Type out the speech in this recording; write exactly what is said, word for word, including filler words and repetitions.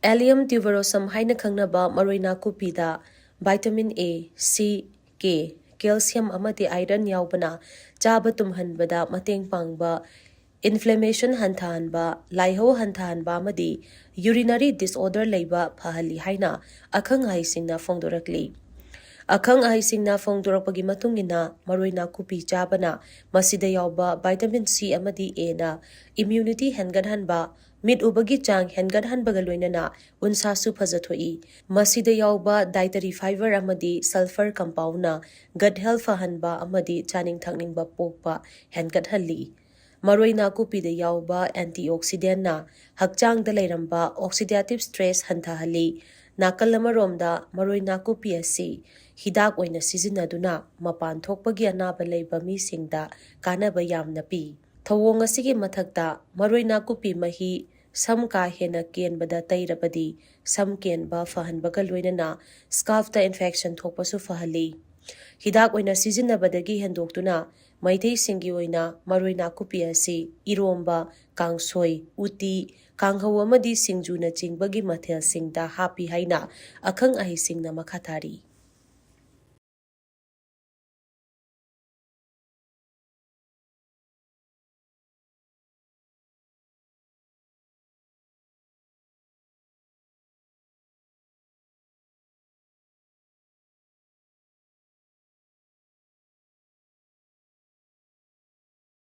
Allium tuberosum ꯍꯥꯏꯅ ꯈꯪꯅꯕ ꯃꯔꯣꯏ ꯅꯥꯀꯨꯞꯄꯤꯗ vitamin A, C, K, calcium ꯑꯃꯗꯤ iron ꯌꯥꯎꯕꯅ ꯆꯥꯕ ꯇꯨꯝꯍꯟꯕꯗ ꯃꯇꯦꯡ ꯄꯥꯡꯕ, inflammation ꯍꯟꯊꯍꯟꯕ, ꯂꯥꯏꯍꯧ ꯍꯟꯊꯍꯟꯕ ꯑꯃꯗꯤ urinary disorder ꯂꯩꯕ ꯐꯍꯜꯂꯤ ꯍꯥꯏꯅ ꯑꯈꯪ ꯑꯍꯩꯁꯤꯡꯅ ꯐꯣꯡꯗꯣꯔꯛꯂꯤ꯫ ꯑꯈꯪ ꯑꯍꯩꯁꯤꯡꯅ ꯐꯣꯡꯗꯣꯔꯛꯄꯒꯤ ꯃꯇꯨꯡ ꯏꯟꯅ, ꯃꯔꯣꯏ ꯅꯥꯀꯨꯞꯄꯤ ꯆꯥꯕꯅ ꯃꯁꯤꯗ ꯌꯥꯎꯕ vitamin C ꯑꯃꯗꯤ A ꯅ immunity ꯍꯦꯟꯒꯠꯍꯟꯕ, ꯃꯤꯠ ꯎꯕꯒꯤ ꯆꯥꯡ ꯍꯦꯟꯒꯠꯍꯟꯕꯒ ꯂꯣꯏꯅꯅ ꯎꯟꯁꯥꯁꯨ ꯐꯖꯊꯣꯛꯏ꯫ ꯃꯁꯤꯗ ꯌꯥꯎꯕ dietary fiber ꯑꯃꯗꯤ sulfur compound ꯅ gut health ꯐꯍꯟꯕ ꯑꯃꯗꯤ ꯆꯥꯅꯤꯡ ꯊꯛꯅꯤꯡꯕ ꯄꯣꯛꯄ ꯍꯦꯟꯒꯠꯍꯜꯂꯤ꯫ ꯃꯔꯣꯏ ꯅꯥꯀꯨꯞꯄꯤꯗ ꯌꯥꯎꯕ antioxidant ꯅ ꯍꯛꯆꯥꯡꯗ ꯂꯩꯔꯝꯕ oxidative stress ꯍꯟꯊꯍꯜꯂꯤ꯫ ꯅꯥꯀꯜ ꯑꯃꯔꯣꯝꯗ, ꯃꯔꯣꯏ ꯅꯥꯀꯨꯞꯄꯤ ꯑꯁꯤ ꯍꯤꯗꯥꯛ ꯑꯣꯏꯅ ꯁꯤꯖꯤꯟꯅꯗꯨꯅ ꯃꯄꯥꯟ ꯊꯣꯛꯄꯒꯤ ꯑꯅꯥꯕ ꯂꯩꯕ ꯃꯤꯁꯤꯡꯗ ꯀꯥꯟꯅꯕ ꯌꯥꯝꯅ ꯄꯤ꯫ ꯊꯧꯑꯣꯡ ꯑꯁꯤꯒꯤ ꯃꯊꯛꯇ, ꯃꯔꯣꯏ ꯅꯥꯀꯨꯞꯄꯤ ꯃꯍꯤ ꯁꯝ ꯀꯥ ꯍꯦꯟꯅ ꯀꯦꯟꯕꯗ ꯇꯩꯔꯕꯗꯤ ꯁꯝ ꯀꯦꯟꯕ ꯐꯍꯟꯕꯒ ꯂꯣꯏꯅꯅ scalp ꯇ infection ꯊꯣꯛꯄꯁꯨ ꯐꯍꯜꯂꯤ꯫ ꯍꯤꯗꯥꯛ ꯑꯣꯏꯅ ꯁꯤꯖꯤꯟꯅꯕꯗꯒꯤ ꯍꯦꯟꯗꯣꯛꯇꯨꯅ ꯃꯩꯇꯩꯁꯤꯡꯒꯤ ꯑꯣꯏꯅ ꯃꯔꯣꯏ ꯅꯥꯀꯨꯞꯄꯤ ꯑꯁꯤ ꯏꯔꯣꯝꯕ, ꯀꯥꯡꯁꯣꯏ, ꯎꯇꯤ, ꯀꯥꯡꯍꯧ ꯑꯃꯗꯤ ꯁꯤꯡꯖꯨꯅꯆꯤꯡꯕꯒꯤ ꯃꯊꯦꯜꯁꯤꯡꯗ ꯍꯥꯞꯄꯤ ꯍꯥꯏꯅ ꯑꯈꯪ ꯑꯍꯩꯁꯤꯡꯅ ꯃꯈꯥ ꯇꯥꯔꯤ꯫